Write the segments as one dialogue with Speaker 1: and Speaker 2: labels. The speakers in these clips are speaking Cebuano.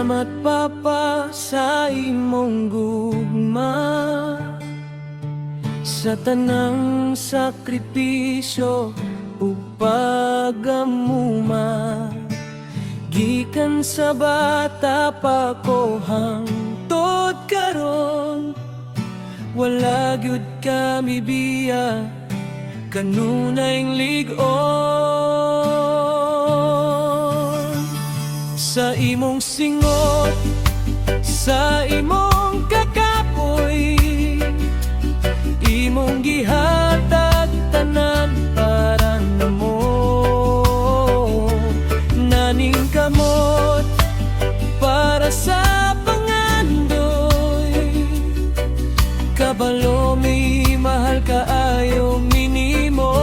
Speaker 1: Salamat, Papa, sa imong gugma, sa tanang sakripisyo ug pag-amuma. Gikan sa bata pa ko hangtod karon, wala gyud ka mibiya, kanunayng lig-on. Sa imong singot, sa imong kakapoy, imong gihatag tanan para namo. Naningkamot para sa pangandoy. Kabalo mi, mahal kaayo mi nimo.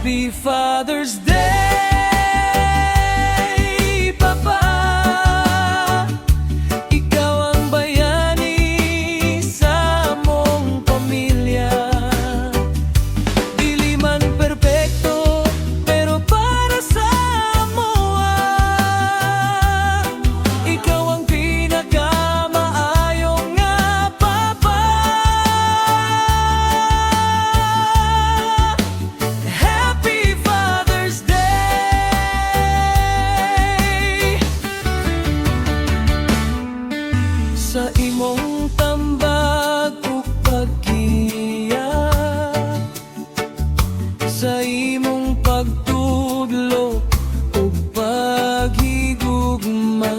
Speaker 1: Happy Father's Day, Papa. Ikaw ang bayani sa among pamilya. Dili man perpekto, pero para sa amoa, ikaw ang pinakamaayo nga papa. Happy Father's Day. Sa imong tambag ug paggiya, sa imong pagtudlo ug paghigugma,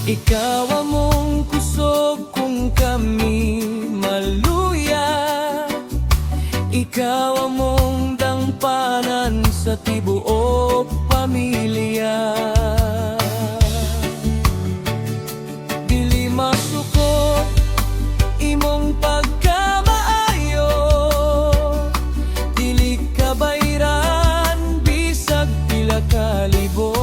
Speaker 1: ikaw among kusog kung kami maluya. Ikaw among dangpanan sa tibuok pamilya. Dili masukot imong pagkamaayo. Dili ka bayran bisag pila ka libot.